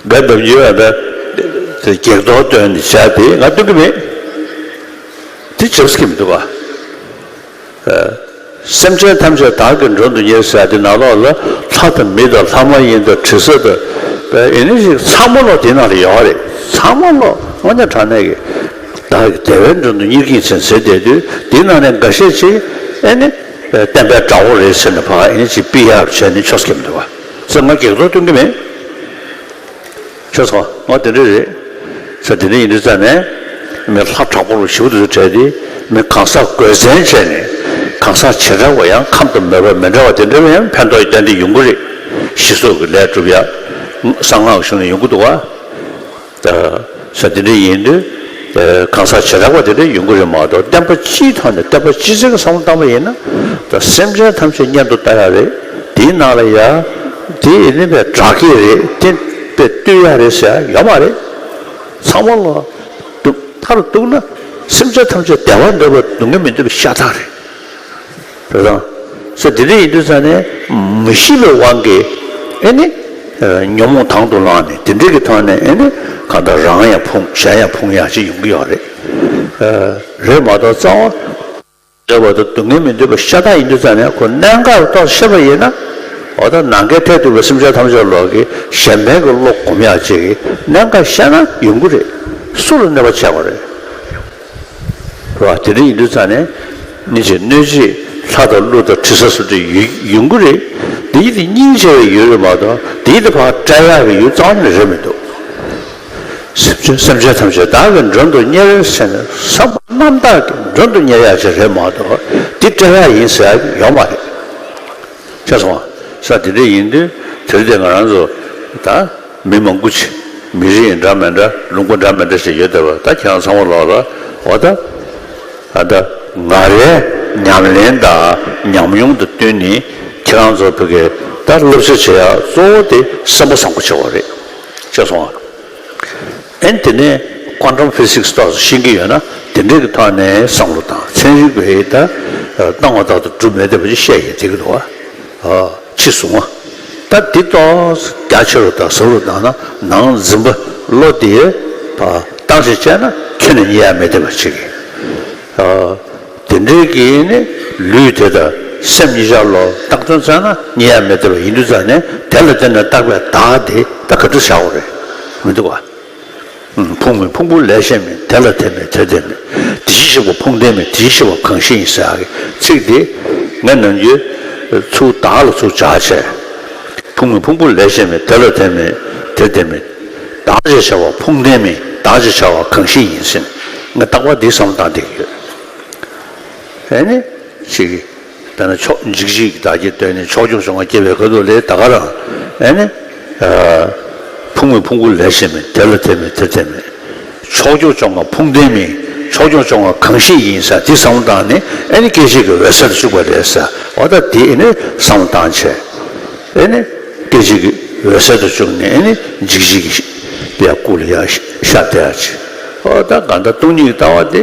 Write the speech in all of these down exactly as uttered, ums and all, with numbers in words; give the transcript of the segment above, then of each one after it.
དགའ་གདམས་རྒྱུ་ཡང་ད་བགེགས་གཏོར་བཏོན་ནས་བྱ་དེ་ང་སྟོན་གྱི་མེད། དེ་བྱབས་ཀྱི་མི་འདུག་བ། སེམས་ཅན་ཐམས་ཅད་བདག་གིས་མགྲོན་དུ་གཉེར་ཟེར་དེ་ནང་ལོགས་ལ་ལྷ་དང་མི་དང་ལྷ་མ་ཡིན་དང་དྲི་ཟ་དང་ཨེ་ནི་ཞིག་ཚང་མ་ལོག་དེ་ནང་ལ་ཡོད་རེད། ཚང་མ་ལོག་དངོས་གནས་དྲང་གནས་ཀྱི་བདག་གིས་བདེ་བའི་མགྲོན་དུ་གཉེར་གྱིན་ཟེར་ཟེར་བསྡད་དུས་དེ་ནང་ནས་འགའ་ཤས་ཅིག་ཨེ་ནི་བསྟན་པའི་དགྲ་བོ་རེད་ཟེར་ནས་ཕར་ཨེ་ནི་ཅིག་ཕི་ཨར་བྱས་ནས་ཆོག་སྐྱེམས་འདུག་བ། ཟེར་ང་བགེགས་གཏོར་སྟོན་གྱི་མེད། ཤེས་སོང་། ང་དེ་འདྲ་རེད། ས་དེ་འདྲ་ཡིན་དུས་ཙང་ནས་མི་ལྷ་དྲག་པོ་རུ་ཞིབ་ཏུ་བྲལ་ཏེ་མི་གང་ཟག་དགོས་མཚན་བྱས་ནས་གང་ཟག་བྱེ་བྲག་པ་ཡང་ཁམས་དང་མོས་པ་མི་འདྲ་བ་དེ་འདྲ་བའི་ཡང་ཕན་ཐོགས་ཏན་ཏན་ཡོང་གི་རེད། ཞི་སོགས་ཀྱི་ལས་སྒྲུབ་ཡ་གསང་སྔགས་གཞུང་ནས་ཡོང་གི་འདུག་བ། ས་དེ་འདྲ་ཡིན་དུས་གང་ཟག་བྱེ་བྲག་པ་དེ་འདྲ་ཡོང་གི་རེད་མ་གཏོགས་བསྟན་པ་སྤྱིའི་ཐོག་ནས་བསྟན་པ་སྤྱི་ཚོགས་ཀྱི་བསམ་བློ་བཏང་པ་ཡིན་ན་ད་སེམས་ཅན་ཐམས་ཅད་གཉེན་དུ་ལྟ་ཡ་རེད། དེའི་ནང་ལ་ཡ་དེ་ཡིན་ནི་པའི་དགྲ་བགེགས་རེད། དེ་པའི་བཏུལ་ཡ་རེད་ཟེར་ཡ་ཡོད་མ་རེད། ཚང་མ་ལ་གཏུག་མཐར་གཏུགས་ན་སེམས་ཅན་ཐམས་ཅད་བདེ་བ་འདོད་པ་སྡུག་བསྔལ་མི་འདོད་པའི་ཤ་སྟག་རེད། རེད་དང་། ས་དེ་འདྲ་ཡིན་དུས་ཙང་ནས་མི་ཤེས་པའི་དབང་གིས་ཨེ་ནི་ཉོན་མོངས་དང་དུ་བླངས་ནས་དེ་འདྲ་གི་ཐོག་ནས་ཨེ་ནི་གང་ལྟར་རང་ཡང་ཕུང་གཞན་ཡང་ཕུང་ཡག་ཅིག་ཡོང་གི་ཡོད་རེད། རེད་མ་གཏོགས་རྩ་བ། འདོད་པ་དང་སྡུག་བསྔལ་མི་འདོད་པ་ཤ་སྟག་ཡིན་དུས་ཙང་ནས་ཁོ་གནད་འགག་ཏུ་ཤེས་པ་ཡིན་ན། འོ་ད་ནམ་མཁའི་མཐས་གཏུགས་པའི་སེམས་ཅན་ཐམས་ཅད་ལོག་གི་གཞན་ཕན་གྱི་བློ་སྒོམ་ཡག་ཅིག་གི་གནད་འགག་ཤེས་ན་ཡོང་གི་རེད། སུ་ལ་གནོད་པ་བྱས་པ་རེད། རེད་བ། དེ་འདྲ་ཡིན་དུས་ཙང་ནས་ནི་ཅིག་གནོད་བྱེད་ལྷ་དང་ཀླུ་དང་དྲི་ཟ་སོགས་དེ་ཡོང་གི་རེད། དེ་ཡིན་དེ་སྙིང་རྗེ་བའི་ཡུལ་རེད་མ་གཏོགས་དེ་ཡིན་དེ་ཕར་བཀྲལ་ཡག་གི་ཡུལ་རྩ་བ་ནས་རེད་མི་འདུག་སེམས་ཅན་སེམས་ཅན་ཐམས་ཅད་བདག་གིས་མགྲོན་དུ་གཉེར་ཟེར་ནས་བསམ་པ་རྣམ་དག་གིས་མགྲོན་དུ་གཉེར་ཡག་ཅིག་རེད་མ་གཏོགས་དེ་བཀྲལ་ཡག་ཡིན་ཟེར་ཡག་ཡོད་མ་རེད། ཤེས་སོང་ང་། ས་དེ་འདྲ་ཡིན་དུས་དེ་རིང་དེ་ང་རང་ཚོ་ད་མི་མང་པོ་ཅིག་མི་རིགས་འདྲ་མི་འདྲ་ལུང་པ་འདྲ་མི་འདྲ་ཞིག་ཡོད་བསྡད་པ་ད་ཁྱེད་རང་ཚང་མ་ལོག་ལ་འོ་ད་ཨ་ད་ང་རའི་ཉམས་ལེན་དང་ཉམས་མྱོང་དང་བསྟུན་ནས་ཁྱེད་རང་ཚོ་བོད་སྐད་ད་བསླབ་བྱ་བྱེད་ཡག་གཙོ་བོ་དེ་བསམ་པ་བཟང་པོ་བྱེད་པ་རེད། ཤེས་སོང་ང་། ཨན་དེ་ནས་quantum physics ཏོག་ཙམ་ཤེས་ཀྱི་ཡོད་ན་དེ་འདྲའི་གི་ཐོག་ནས་བསམ་བློ་བཏང་ཚན་རིག་པས་ད་སྣང་བ་ལྟར་དུ་གྲུབ་མེད་བསྡད་པ་ཅིག་བཤད་ཡོད་དེ་གི་འདུག་བ། ཕྱི་གཟུང་བ། ད་འདི་ཏོག་ཙམ་རྒྱ་ཆེ་རུ་དང་ཟབ་རུ་བཏང་ན་ནང་འཛིན་པ་བློ་དེ་བཏང་ཞིག་བྱས་ན་ཁྱོན་ནས་རྙེད་ཡ་མེད་བསྡད་པ་ཅིག་གི། དེ་འདྲའི་གི་ནི་ལུས་དེ་དང་སེམས་གཉིས་ཆར་ལོ་བཏགས་དོན་བཙལ་ན་རྙེད་ཡ་མེད་བསྡད་པ་ཡིན་དུས་ཙང་ནས་དེ་ལ་བརྟེན་ནས་བཏགས་པའི་བདག་དེ་ད་ག་འདྲ་བྱ་དགོས་རེད་མི་འདུག་བ། ཕུང་མིན་ཕུང་པོ་ལས་གཞན་མིན། དེ་ལ་དེ་མེད་དེར་དེ་མེད། དེ་བཞིན་གཤེགས་པ་ཕུང་ལྡན་མིན། དེ་བཞིན་གཤེགས་པ་གང་ཞིག་ཡིན་ཟེར་ཡག་གི་ཚིག་དེ་ངས་ནམ་རྒྱུན་ཚུར་བདག་ལ་ཚུར་སྦྱར་བྱས། ཕུང་མིན་ཕུང་པོ་ལས་གཞན་མིན། དེ་ལ་དེ་མེད་དེར་དེ་མེད། བདག་ཅེས་བྱ་བ་ཕུང་ལྡན་མིན། བདག་ཅེས་བྱ་བ་གང་ཞིག་ཡིན་ཟེར་ནས་ངས་རྟག་པར་འདི་བསམ་བློ་བཏང་བསྡད་ཀྱི་ཡོད། ཨེ་ནི། ཞིག་གིས། དཔེར་ན་ཕྱོགས་འཇིགས་བྱེད་ཀྱི་བདག་བསྐྱེད་བཏོན་ནས་ཕྱོགས་སྐྱོང་བཅོ་ལྔ་བསྐྱེད་པའི་ཁ་ཐུག་ལས་ད་ག་རང་། ཨེ་ནི། ཕུང་མིན་ཕུང་པོ་ལས་གཞན་མིན། དེ་ལ་དེ་མེད་དེར་དེ་མེད། ཕྱོགས་སྐྱོང་བཅོ་ལྔ་ཕུང་ལྡན་མིན། ཕྱོགས་སྐྱོང་བཅོ་ལྔ་གང་ཞིག་ཡིན་ཟེར་འདི་བསམ་བློ་བཏང་ནས་ཨེ་ནི་སྐད་ཅིག་གིས་འོད་གསལ་དུ་བཅུག་པ་རེད་ཟེར་འོ་ད་འདི་ཨེ་ནི་བསམ་བློ་བཏང་བྱས། ཨེ་ནི། སྐད་ཅིག་གིས་འོད་གསལ་དུ་བཅུག་ནས་ཨེ་ནི་འཇིགས་བྱེད་ཀྱི་ཡ་སྐུ་ལ་ཡ་ཤར་བསྡད་ཡ་ཅིག་འོ་ད་གང་ལྟར་སྟོང་ཉིད་ཀྱི་ལྟ་བ་དེ།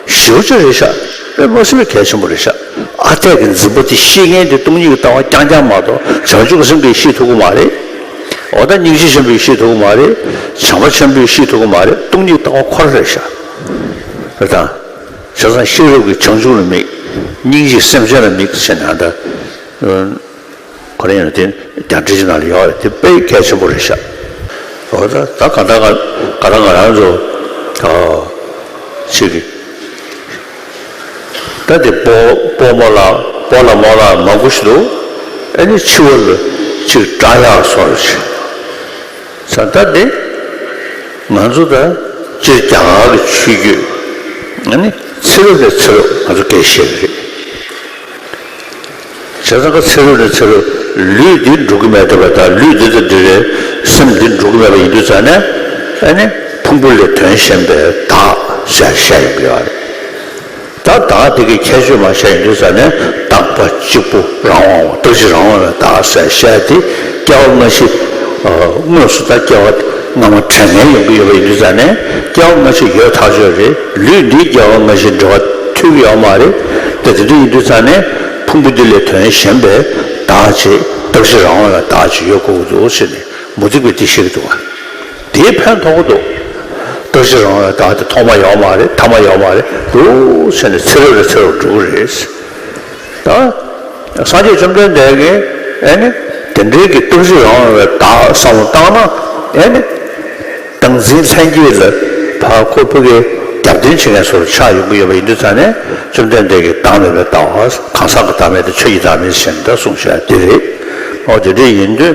ཞེ་པོ་ཅིག་རེད་ཤག་དཔེ་མ་སྲིད་པའི་གལ་ཆེན་པོ་རེད་ཤག་ཨ་འཐས་ཀྱི་འཛིན་པ་དེ་ཤེས་མཁན་དེ་སྟོང་ཉིད་ཀྱི་ལྟ་བ་རྐྱང་རྐྱང་མ་གཏོགས་བྱང་ཆུབ་སེམས་ཀྱིས་ཤེས་ཐུབ་ཀྱི་མ་རེད། འོ་ད་སྙིང་རྗེ་ཆེན་པོས་ཤེས་ཐུབ་ཀྱི་མ་རེད། བྱམས་པ་ཆེན་པོས་ཤེས་ཐུབ་ཀྱི་མ་རེད། སྟོང་ཉིད་ལྟ་བ་ཁོ་རང་རེད་ཤག་རེད་དང་། བྱས་ཙང་ཤེས་རབ་ཀྱིས་བྱང་ཆུབ་ལ་དམིགས། སྙིང་རྗེས་སེམས་ཅན་ལ་དམིགས་ཟེར་ནས་ཨ་ད། ཁོ་རང་ཡང་དེ་རྒྱ་འགྲེལ་གྱི་ནང་ལ་ཡོད་རེད། དེ་དཔེ་གལ་ཆེན་པོ་རེད་ཤག་འོ་ད་ད་ག་ད་ག་ག་ད་ང་རང་ཚོ་ཨ་ཅིག་གི་ད་དེ་སྤོ་སྤོ་རྨོ་ལགས་སྤོ་ལགས་རྨོ་ལགས་མང་པོ་ཞིག་འདུག་ཨ་ནི་འཆི་བ་ལ་ཅིག་དགྲ་ཡག་སོགས་ཅིག་ས་ད་དེ་ང་ཚོ་ད་སྤྱིར་རྒྱ་གར་གྱི་ཆོས་བརྒྱུད་ཨ་ནི་ཚེ་རབས་ནས་ཚེ་རབས་ང་ཚོ་སྐད་བཤད་གི་རེད། བྱས་ཙང་ཀ་ཚེ་རབས་ནས་ཚེ་རབས་ལུས་འདི་འགྲོ་གི་མེད་པ་དང་ལུས་འདི་དང་འབྲེལ་བའི་སེམས་འདི་འགྲོ་གི་མེད་པ་ཡིན་དུས་ཙང་ནས་ཨ་ནི་ཕུང་པོ་ལས་དོན་གཞན་པའི་བདག་ཟེར་བཤད་ཡོང་གི་ཡོད་རེད། ད་བདག་དེ་གའི་ཁྱད་ཆོས་མ་བཤད་ཡོང་དུས་ཙང་ནས་རྟག་པ་གཅིག་པུ་རང་དབང་བ་རྟག་གཅིག་རང་དབང་བའི་བདག་ཟེར་བཤད་དེ་སྐྱེ་བ་སྔ་ཕྱི་དངོས་སུ་ད་སྐྱེ་བ་སྔ་མ་དྲན་མཁན་ཡོང་གི་ཡོད་པ་ཡིན་དུས་ཙང་ནས་སྐྱེ་བ་སྔ་ཕྱི་ཡོད་ཐག་ཆོད་རེད། ལུས་འདི་སྐྱེ་བ་སྔ་ཕྱི་འབྲེལ་བ་མཐུད་ཀྱི་ཡོད་མ་རེད། དེ་དེ་འདྲ་ཡིན་དུས་ཙང་ནས་ཕུང་པོ་འདི་ལས་དོན་གཞན་པའི་བདག་ཅིག་རྟག་གཅིག་རང་དབང་བའི་བདག་ཅིག་ཡོད་དགོས་ཀྱི་འདུག་ཟེར་ནས་མུ་སྟེགས་པས་དེ་བཤད་ཀྱི་འདུག་བ། དེའི་ཕན་ཐོགས་འདུག། རྟག་གཅིག་རང་བའི་བདག་དེ་ཐོག་མ་ཡོད་མ་རེད། ཐ་མ་ཡོད་མ་རེད། འདུག་ཟེར་ནས་ཚེ་རབས་ནས་ཚེ་རབས་འགྲོ་གི་རེད། ད་སངས་རྒྱས་བཅོམ་ལྡན་འདས་ཀྱིས་ཨེ་ནི་དེ་འདྲའི་གི་རྟག་གཅིག་རང་བའི་བདག་བསམ་བློ་བཏང་ན། ཨེ་ནི་བདག་འཛིན་ལྷན་སྐྱེས་ལ་ཕར་ཁོ་ཕ་གིའི་རྒྱབ་རྟེན་བྱེད་མཁན་ཚོར་ཆགས་ཡོང་གི་ཡོད་པ་ཡིན་དུས་ཙང་ནས། བཅོམ་ལྡན་འདས་ཀྱིས་བདག་མེད་པའི་ལྟ་བ། གང་ཟག་གི་བདག་མེད་དང་ཆོས་ཀྱི་བདག་མེད་ཟེར་ནས་ད་གསུངས་བཞག་དེ་རེད། ཨོ་དེ་འདྲ་ཡིན་དུས་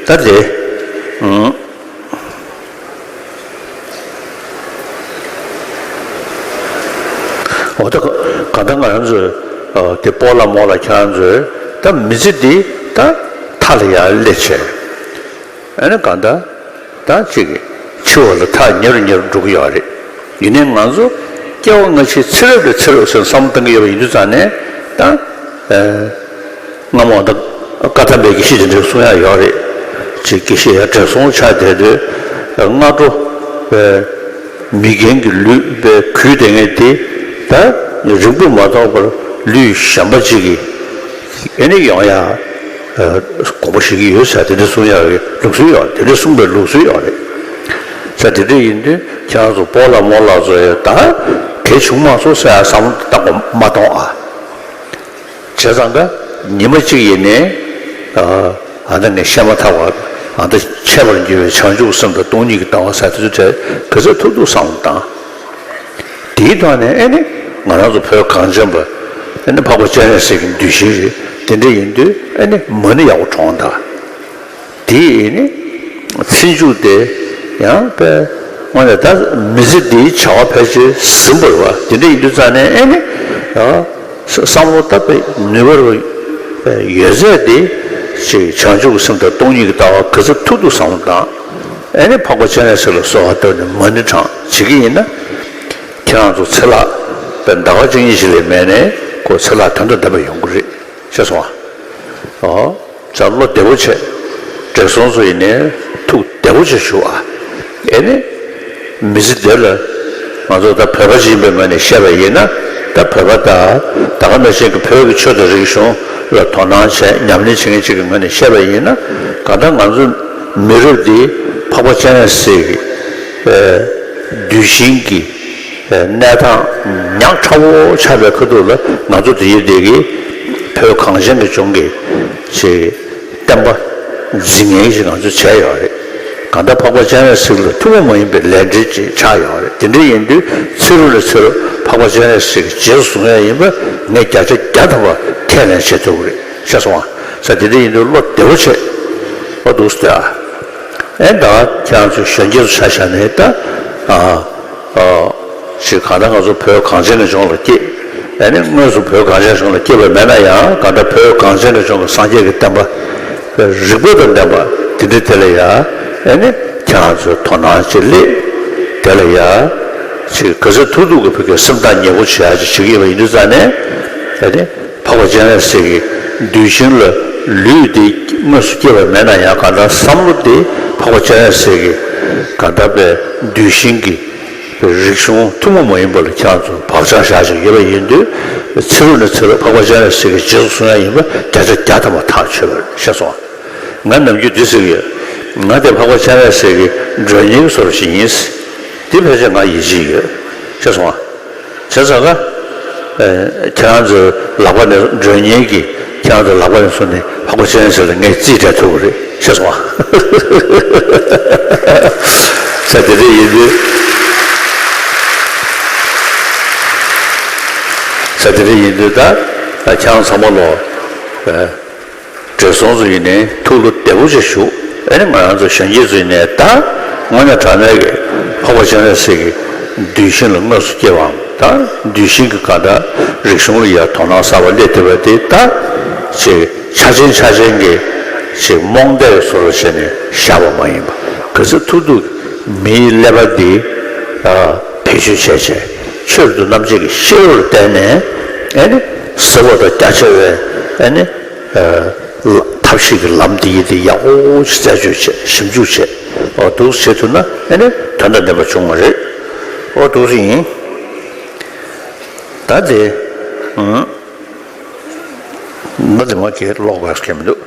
ད་དེ། ཨུམ། འོ་ད་ག་ད་ང་རང་ཚོས་ཨ་དེ་སྤོ་ལགས་རྨོ་ལགས་ཁྱེད་རང་ཚོས་ད་མི་ཚེ་འདི་ད་མཐའ་ལ་ཡར་སླེབས་བྱས། ཨ་ནི་གང་ལྟར་ད་ཅིག་འཆི་བ་ལ་ཐག་ཉེ་རུ་ཉེ་རུ་འགྲོ་གི་ཡོད་རེད། ཡིན་ནའི་ང་ཚོ་སྐྱེ་བ་སྔ་ཕྱི་ཚེ་རབས་ནས་ཚེ་རབས་ཟེར་བསམ་བློ་གཏོང་གི་ཡོད་པ་ཡིན་དུས་ཙང་ནས། ད་ཨ། སྔ་མོ་ད་བཀའ་གདམས་པའི་དགེ་བཤེས་དེ་འདྲ་གསུང་ཡག་ཡོད་རེད། ཅིག་དགེ་བཤེས་ཡ་བགྲེས་སོང་ཆགས་བསྡད་དུས། སྔ་དྲོ་མི་རྒན་གྱི་ལུས་པའི་གུས་བསྡད་མཁན་དེ་ད་རིང་པོ་མ་ཐོགས་པར་ལུས་གཞན་པ་ཅིག་གིས་ཨེ་ནི་ཡོང་ཡག་དགོངས་པ་བཞེས་ཀྱི་ཡོད་ཟེར། དེ་འདྲ་གསུང་ཡག་གི་ལུགས་སྲོལ་ཡོད། དེ་འདྲ་གསུངས་པའི་ལུགས་སྲོལ་ཡོད་རེད་ཟེར། དེ་འདྲ་ཡིན་དུས་ཁྱེད་རང་ཚོ་སྤོ་ལགས་རྨོ་ལགས་ཚོ་ཡང་ད་དེ་བྱུང་མ་སོང་ཟེར་ཡག་བསམ་བློ་བཏང་དགོས་མ་གཏོང་ཨ། བྱས་ཙང་ཀ་ཉི་མ་གཅིག་ཡིན་ནའི། ཨ་ད་ངས་བཤད་མ་ཐག་པ། ཨ་ད་འཆད་པར་འགྱུར་བའི་བྱང་ཆུབ་སེམས་དང་སྟོང་ཉིད་ཀྱི་ལྟ་བ་ཟེར་དེ་ཚོ་གྲས་ག་ཚོད་ཐུབ་ཐུབ་བསམ་བློ་བཏང་། དེའི་ཐོག་ནས་ཨེ་ནི་ང་རང་ཚོ་བོད་གངས་ཅན་པ་ཨེ་ནི་འཕགས་པ་སྤྱན་རས་གཟིགས་ཀྱི་གདུལ་ཞིང་རེད། དེ་འདྲ་ཡིན་དུས་ཨེ་ནི་མ་ཎི་ཡག་པོ་བགྲངས་དང་། དེ་ནི་ཚེ་མཇུག་དེ་ཡང་དཔེ་དངོས་གནས་ད་མི་ཚེ་འདིའི་བྱ་བ་ཕལ་ཆེར་ཟིན་པ་རེད་བ། དེ་འདྲ་ཡིན་དུས་ཙང་ནས་ཨེ་ནི་ཡང་བསམ་བློ་ད་དཔེ་ནུས་པ་རུ་ཡོད་ཚད་དེ་ཅིག་བྱང་ཆུབ་ཀྱི་སེམས་དང་སྟོང་ཉིད་ཀྱི་ལྟ་བ་ག་ཚོད་ཐུབ་ཐུབ་བསམ་བློ་བཏང་། ཨེ་ནི་འཕགས་པ་སྤྱན་རས་གཟིགས་ལ་གསོལ་བ་བཏབ་ནས་མ་ཎི་བགྲངས་བྱེད་ཀྱི་ཡིན་ན། ཁྱེད་རང་ཚོ་ཚེ་ལྷག་དཔེ་ཟླ་བ་གཅིག་གཉིས་ཤིག་ལས་མེད་ནས་ཁོ་ཚེ་ལྷག་དོན་དང་ལྡན་པ་ཡོང་གི་རེད། ཤེས་སོང་ཨ། ཨོ། ཙ་བློ་བདེ་བོ་བྱས། བགྲེས་སོང་ཚོ་ཡིན་ནའི་ཐུགས་བདེ་བོ་བྱས་བཞུགས་ཨ། ཨེ་ནི། མི་ཚེ་འདི་ལ། ང་ཚོ་ད་བོད་པ་ཞིག་ཡིན་པའི་ངོས་ནས་བཤད་པ་ཡིན་ན། ད་བོད་པ་ད། ད་ག་ནང་བཞིན་གྱི་བོད་ཀྱི་ཆོས་དང་རིག་གཞུང་ལ་དོ་སྣང་བྱས་ཉམས་ལེན་བྱེད་མཁན་ཅིག་གི་ངོས་ནས་བཤད་པ་ཡིན་ན། གང་ལྟར་ང་ཚོ་མི་རབས་འདི་འཕགས་པ་སྤྱན་རས་གཟིགས་ཀྱི། ཨེ། གདུལ་ཞིང་གི། གནས་སྟངས་ཉག་ཕྲ་བོ་ཆགས་པའི་ཁ་ཐུག་ལ་ང་ཚོ་དེ་ཡི་དེ་གི་བོད་གངས་ཅན་གྱི་ལྗོངས་ཀྱི་ཅིག་བསྟན་པ་འཛིན་མཁན་ཞིག་ང་ཚོས་བྱས་ཡོད་རེད། གང་ལྟར་འཕགས་པ་སྤྱན་རས་གཟིགས་ལ་ཐུན་མོང་མ་ཡིན་པའི་ལས་འབྲེལ་ཅིག་ཆགས་ཡོད་རེད། དེ་འདྲ་ཡིན་དུས་ཚེ་རབས་ནས་ཚེ་རབས་འཕགས་པ་སྤྱན་རས་གཟིགས་ཀྱི་རྗེས་སུ་བཟུང་ཡ་ཡིན་པ་ངས་བརྒྱ་ཆ་བརྒྱ་ཐམ་པ་ཁས་ལེན་བྱེད་ཐུབ་ཀྱི་རེད། ཤེས་སོང་ཨ། ས་དེ་འདྲ་ཡིན་དུས་བློ་བདེ་བོ་བྱེད། ཨོ་འདུག་སྟེ་ཨ། ཨེ་ད་ཁྱེད་རང་ཚོ་གཞོན་སྐྱེས་ཚོ་ཆ་བཞག་ནས་ད། ཨ། ཨ། ཞིག་གང་ལྟར་ང་ཚོ་བོད་གངས་ཅན་གྱི་ལྗོངས་ལ་སྐྱེས། ཨ་ནི་དངོས་སུ་བོད་གངས་ཅན་ལྗོངས་ལ་སྐྱེས་པ་མེད་ན་ཡང་། གང་ལྟར་བོད་གངས་ཅན་གྱི་ལྗོངས་ཀྱི་སངས་རྒྱས་ཀྱི་བསྟན་པ་རིག་པ་དང་ལྡན་པ་དེ་འདྲ་དེ་ལ་ཡ། ཨ་ནི་ཁྱེད་རང་ཚོས་དོ་སྣང་ཅིག་སླེབས། དེ་ལ་ཡ་ཅིག་ག་ཚོད་ཐུབ་ཐུབ་ཀྱི་བོད་ཀྱི་སེམས་ཐག་ཉེ་པོ་བྱེད་ཡ་ཅིག་བྱེད་ཀྱི་ཡོད་པ་ཡིན་དུས་ཙང་ནས། ཨ་ནི། འཕགས་པ་སྤྱན་རས་གཟིགས་ཀྱི་གདུལ་ཞིང་ལ་ལུས་འདི་དངོས་སུ་སྐྱེས་པ་མེད་ན་ཡང་། གང་ལྟར་བསམ་བློ་འདི་འཕགས་པ་སྤྱན་རས་གཟིགས་ཀྱི་གང་ལྟར་པའི་གདུལ་ཞིང་གི་རིག་གཞུང་ཐུན་མོང་མ་ཡིན་པ་ལ་ཁྱེད་རང་ཚོ་བག་ཆགས་བཞག་བཞག་ཡོད་པ་ཡིན་དུས། ཚེ་རབས་ནས་ཚེ་རབས་འཕགས་པ་སྤྱན་རས་གཟིགས་ཀྱི་རྗེས་སུ་བཟུང་ཡ་ཡིན་པ་བརྒྱ་ཆ་བརྒྱ་ཐམ་པ་ཐག་ཆོད་པ་རེད། ཤེས་སོང་ཨ། ང་ནམ་རྒྱུན་འདི་ཟེར་གྱི་ཡོད། ང་དེ་འཕགས་པ་སྤྱན་རས་གཟིགས་ཀྱི་མགྲོན་གཉེར་བཟོ་འདྲ་ཞིག་ཡིན། འདི་ཕལ་ཆེར་ང་ཡིད་ཆེས་ཡོད། ཤེས་སོང་ཨ། བྱས་ཙང་ཀ་ཨེ། ཁྱེད་རང་ཚོའི་ལག་པ་ནས་མགྲོན་གཉེར་གྱིས་ཁྱེད་རང་ཚོའི་ལག་པ་ནས་བཟུང་ནས་འཕགས་པ་སྤྱན་རས་གཟིགས་ལ་ངས་རྩིས་སྤྲད་ཐུབ་ཀྱི་རེད། ཤེས་སོང་ཨ། ས་དེ་འདྲ་ཡིན་དུས། ས་དེ་འདྲ་ཡིན་དུས་ད་ཁྱེད་རང་ཚང་མ་ལོ། ཨེ། བགྲེས་སོང་ཚོ་ཡིན་ནའི་ཐུགས་བློ་བདེ་པོ་ཅིག་བཞུགས། ཨེ་ནི་ང་རང་ཚོ་གཞོན་སྐྱེས་ཚོ་ཡིན་ནའི་ད་དངོས་གནས་དྲང་གནས་ཀྱི་འཕགས་པ་སྤྱན་རས་གཟིགས་ཀྱི་གདུལ་ཞིང་ལ་དངོས་སུ་སྐྱེ་བའམ། ད་གདུལ་ཞིང་གི་ག་ད་རིག་གཞུང་ལ་ཡ་དོ་སྣང་གསར་པ་སླེབས་བསྡད་པ་དེ་ད་ཅིག་ཆ་ཆེན་ཆ་ཆེན་གྱི་ཅིག་རྨོངས་དད་བཟོ་འདྲ་བྱས་ནས་བཞག་པ་མ་ཡིན་པ། ག་ཚོད་ཐུབ་ཐུབ་མིའི་ཀླད་པ་འདི་བེད་སྤྱོད་བྱས་བྱས། ཆོས་རབ་ཏུ་རྣམ་འབྱེད་ཀྱི་ཤེས་རབ་ལ་བརྟེན་ནས། ཨེ་ནི་གསལ་པོ་དང་རྒྱ་ཆེ་བའི། ཨེ་ནི། ཐབས་ཤེས་ཀྱི་ལམ་འདི་ཡིན་ཏེ་ཡག་པོ་ཞིག་རྩད་གཅོད་བྱས། ཞིབ་འཇུག་བྱས། འོ་འདུག་བྱེད་ཐུབ་ན་ཨེ་ནི་དོན་དང་ལྡན་པ་བྱུང་བ་རེད། འོ་འདུག་ཡིན། ད་དེ། ཨང་། ད་དེ་མ་གི་ཀློག་དགོས་ཀྱི་མི་འདུག།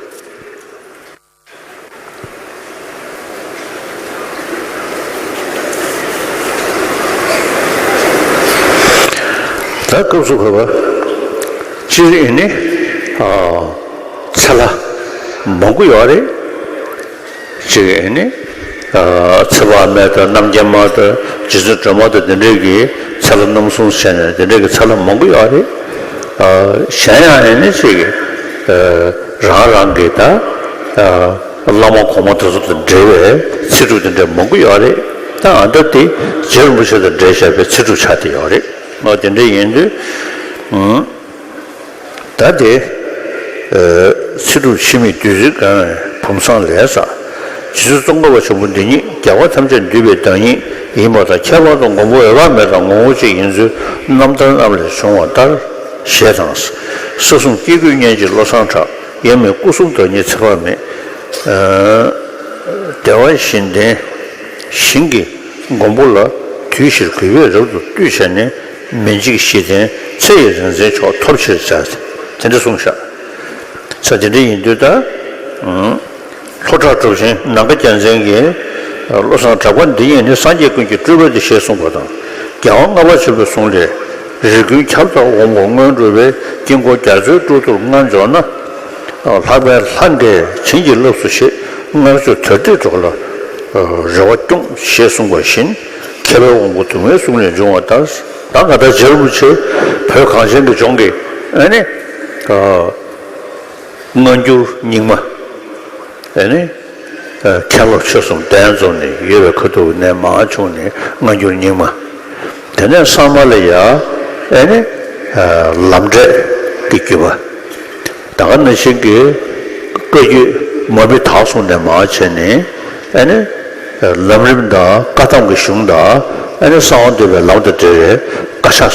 ད་སྐབས་སུ་བབ་པ། སྤྱིར་ཨེ་ནི། ཨ། ཚེ་ལྷ་མང་པོ་ཡོད་རེད། གཅིག་ཨེ་ནི། ཨ། ཚེ་དཔག་མེད་དང་རྣམ་རྒྱལ་མ་དང་རྗེ་བཙུན་སྒྲོལ་མ་དང་དེ་འདྲས་ཀྱི་ཚེ་ལྷ་རྣམ་གསུམ་བྱས་ནས་དེ་འདྲས་ཀྱི་ཚེ་ལྷ་མང་པོ་ཡོད་རེད། ཨ། གཞན་ཡང་ཨེ་ནི་གཅིག་ཨ། རང་རང་གི་ད། ཨ། བླ་མ་གོང་མ་དེ་ཚོ་དང་འབྲེལ་བའི་ཚེ་སྒྲུབ་དེ་འདྲས་མང་པོ་ཡོད་རེད། ད་ཨ་ད་དེ་རྗེ་རིན་པོ་ཆེ་དང་འབྲེལ་བཞག་པའི་ཚེ་སྒྲུབ་ཆགས་བསྡད་ཡོད་རེད། ཨ། དེ་འདྲ་ཡིན་དུས། ཨུམ། ད་དེ། ཨ། ཚེ་སྒྲུབ་འཆི་མེད་བདུད་རྩིའི་སྒང་བུམ་བཟང་ལས་བསགས། རྗེ་བཙུན་ཙོང་ཁ་པ་ཆེན་པོ་འདི་ཉིད་རྒྱལ་བ་ཐམས་ཅད་འདུས་པའི་བདག་ཉིད་ཡིན་པ་དང་། ཁྱད་པར་དུ་མགོན་པོ་འོད་དཔག་མེད་དང་ངོ་བོ་གཅིག་ཡིན་ཚུལ་རྣམ་ཐར་རྣམས་ལས་བྱུང་བ་ལྟར་ཞེས་དང་། ས་གསུམ་སྐྱེ་དགུའི་གཉེན་གཅིག་བློ་བཟང་གྲགས། ཡབ་མེས་སྐུ་གསུམ་བདག་ཉིད་ཚེ་དཔག་མེད། ཨ། བདེ་བ་བཞི་ལྡན་ཞིང་གི་མགོན་པོ་ལ་དུས་བཞིར་གུས་པས་རབ་ཏུ་བཏུད་བྱས་ནས། མི་འཇིགས་བཞི་ལྡན་ཚེ་ཡི་རིག་འཛིན་མཆོག་ཐོབ་ཕྱིར་བྱ། དེ་འདྲ་གསུངས་བཞག། ས་དེ་འདྲ་ཡིན་དུས་ད། ཨུམ། ལྷོ་བྲག་གྲུབ་ཆེན་ནམ་མཁའ་རྒྱལ་མཚན་གྱིས། ཨ། བློ་བཟང་གྲགས་པ་འདི་ཉིད་ནི་སངས་རྒྱས་ཀུན་གྱི་སྤྲུལ་པ་སྟེ་ཞེས་གསུངས་པ་དང་། རྒྱལ་བ་ལྔ་པ་ཆེན་པོའི་གསུང་ལས། རིགས་ཀུན་ཁྱབ་བདག་དབང་པོར་སྔོན་འགྲོ་བའི། དཀྱིལ་འཁོར་རྒྱ་མཚོའི་སྤྲུལ་གདུགས་མངའ་འབྱོར་ན། ཨ། ལྷག་པའི་ལྷ་འདྲེས་བྱིན་གྱིས་བརླབས་སོ་ཞེས། མངར་ཆུ་དར་ཏེ་གྲོགས་ལ། ཨ། རེ་བ་སྐྱོང་ཞེས་གསུངས་པ་བཞིན། མཁས་པའི་དབང་པོ་དུ་མའི་གསུང་ལས་འབྱུང་བ་ལྟར། ད་ང་ད་རྗེ་རིན་པོ་ཆེ་བོད་གངས་ཅན་གྱི་ལྗོངས་ཀྱི་ཨ་ནི། ཨ། སྔ་འགྱུར་རྙིང་མ། ཨེ་ནི། ཨ། མཁན་སློབ་ཆོས་གསུམ་གདན་འཛོམས་ནས་ཡོད་པའི་ཁ་ཐུག་ནས་མར་བྱུང་ནས་སྔ་འགྱུར་རྙིང་མ། དེ་ནས་ཚང་མ་ལ་ཡ། ཨེ་ནི། ཨ། ལམ་འབྲས་ཀྱི་བརྒྱུད་པ། ད་ག་ནང་བཞིན་གྱི་བཀའ་བརྒྱུད་མ་བུ་དག་གསུམ་ནས་མར་བྱས་ནས། ཨེ་ནི། ཨ། ལམ་རིམ་དང་བཀའ་གདམས་ཀྱི་གཞུང་དང་། ཨེ་ནི། གསང་བ་འདུས་པའི་ལམ་དང་འབྲེལ་བའི་བཀའ་ཕྱག་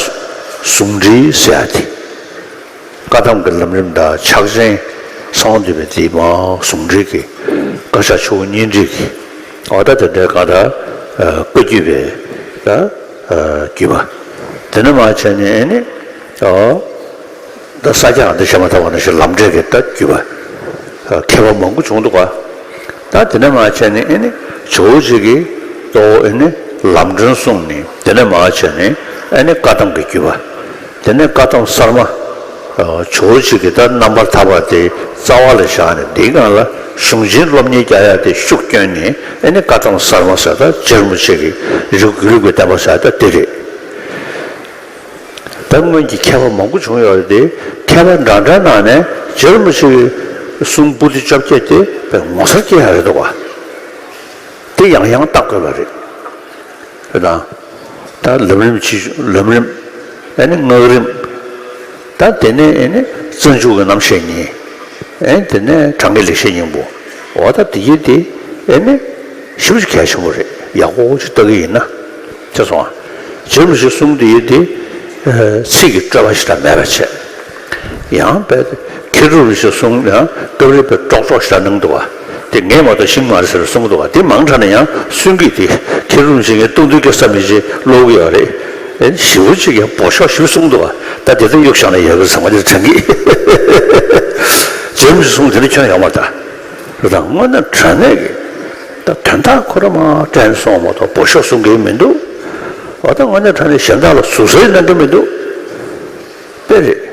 ཟུང་འབྲེལ་ཟེར་ཡ་དེ། བཀའ་གདམས་ཀྱི་ལམ་རིམ་དང་ཕྱག་ཆེན་གསང་བ་འདུས་པའི་དེའི་མར་ཟུང་འབྲེལ་གྱི་བཀའ་ཕྱག་ཆུ་བོ་གཉིས་འདྲེས་ཀྱི། འོ་ད་དེ་འདྲའི་བཀའ་ད། ཨ། བཀའ་བརྒྱུད་པའི་ད། ཨ། བརྒྱུད་པ། དེ་ནས་མར་བྱས་ནས་ཨེ་ནི། ཨོ། ད་ས་སྐྱ་འདི་བཤད་མ་ཐག་པ་ནང་བཞིན་ལམ་འབྲས་ཀྱི་ད་བརྒྱུད་པ། ཨ། མཁས་པ་མང་པོ་བྱུང་འདུག་ག། ད་དེ་ནས་མར་བྱས་ནས་ཨེ་ནི་ཇོ་བོ་རྗེ་གིས་གཙོ་བོ་ཨེ་ནི་ལམ་སྒྲོན་གསུངས་ནས། དེ་ནས་མར་བྱས་ནས་ཨེ་ནི་བཀའ་གདམས་ཀྱི་བརྒྱུད་པ། དེ་ནས་བཀའ་གདམས་གསར་མ། ཨ། ཇོ་བོ་རྗེ་གིས་ད་རྣམ་པར་ཐར་པ་དེ་རྩ་བ་ལ་བཞག་ནས། དེའི་སྒང་ལ་གཞུང་ཆེན་སློབ་གཉེར་རྒྱག་ཡ་དེ་ཤུགས་བསྐྱོན་ནས། ཨེ་ནི་བཀའ་གདམས་གསར་མ་ཟེར་ད་རྗེ་རིན་པོ་ཆེ་གི་རིགས་རྒྱུད་ལུགས་ཀྱི་བསྟན་པ་ཟེར་ད་དེ་རེད། ད་སྔོན་གྱི་མཁས་པ་མང་པོ་བྱུང་ཡོད་རེད་དེ། མཁས་པ་འདྲ་འདྲ་ནང་ནས་རྗེ་རིན་པོ་ཆེ་གི་གསུང་པོ་ཏི་བཅོ་བརྒྱད་དེ་དཔེ་ངོ་མཚར་སྐྱེ་ཡ་རེད་འདུག་བ། དེ་ཡང་ཡང་བལྟ་དགོས་པ་རེད། རེད་དང་། ད་ལམ་རིམ་ཆེ་ཤོས་ལམ་རིམ། ཨེ་ནི་སྔགས་རིམ། ད་དེ་ནས་ཨེ་ནི་རྩ་འཇུག་གི་རྣམ་བཤད་གཉིས། ཨེ་དེ་ནས་གྲངས་ཀའི་ལེགས་བཤད་སྙིང་པོ། འོ་ད་དེ་ཡི་དེ་ཨེ་ནི་ཞེ་པོ་ཅིག་གལ་ཆེན་པོ་རེད། ཡག་པོ་ཅིག་ལྟ་གི་ཡིན་ན། ཅེས་སོང་། རྗེ་རིན་པོ་ཆེའི་གསུང་དེ་ཡི་དེ། ཨ། ཚིག་གི་སྤྲོས་པ་ཞིག་ད་མེད་པ་བྱས། ཡང་དཔེ་མཁས་གྲུབ་རིན་པོ་ཆེའི་གསུང་ཡང་སྐབས་རེ་དཔེ་ཀྲོག་ཀྲོག་ཞིག་ད་གནང་འདུག་བ། དེ་ངས་མ་གཏོགས་ཤེས་ཀྱི་མ་རེད་ཟེར་གསུང་གི་འདུག་བ། དེ་མང་དྲགས་ན་ཡང་སུན་གི་དེ་མཁས་གྲུབ་རིན་པོ་ཆེ་ངས་གཏོང་དུས་སྐད་ས་མི་བྱེད་ཀློག་གི་ཡོད་རེད། ཨེ་ཞེ་པོ་ཅིག་ཡང་སྦོ་ཤོག་ཞེ་པོ་གསུང་འདུག་བ། ད་དེ་ཚོ་གཡུག་བཞག་ན་ཡག་གི་ཟེར་བ་དེ་དྲན་གི། རྗེ་རིན་པོ་ཆེའི་གསུང་དེ་འདྲ་ཁྱོན་ཡོད་མ་རེད་ད། རེད་དང་། དངོས་གནས་དྲང་གནས་ཀྱི་ད་དོན་དག་ཁོ་རང་མར་དྲན་སོང་མ་གཏོགས་སྦོ་ཤོག་གསུང་གི་མི་འདུག། འོ་ད་དངོས་གནས་དྲང་གནས་གཞན་དག་ལ་ཟུར་ཟ་གནང་གི་མི་འདུག། དཔེ་རེད།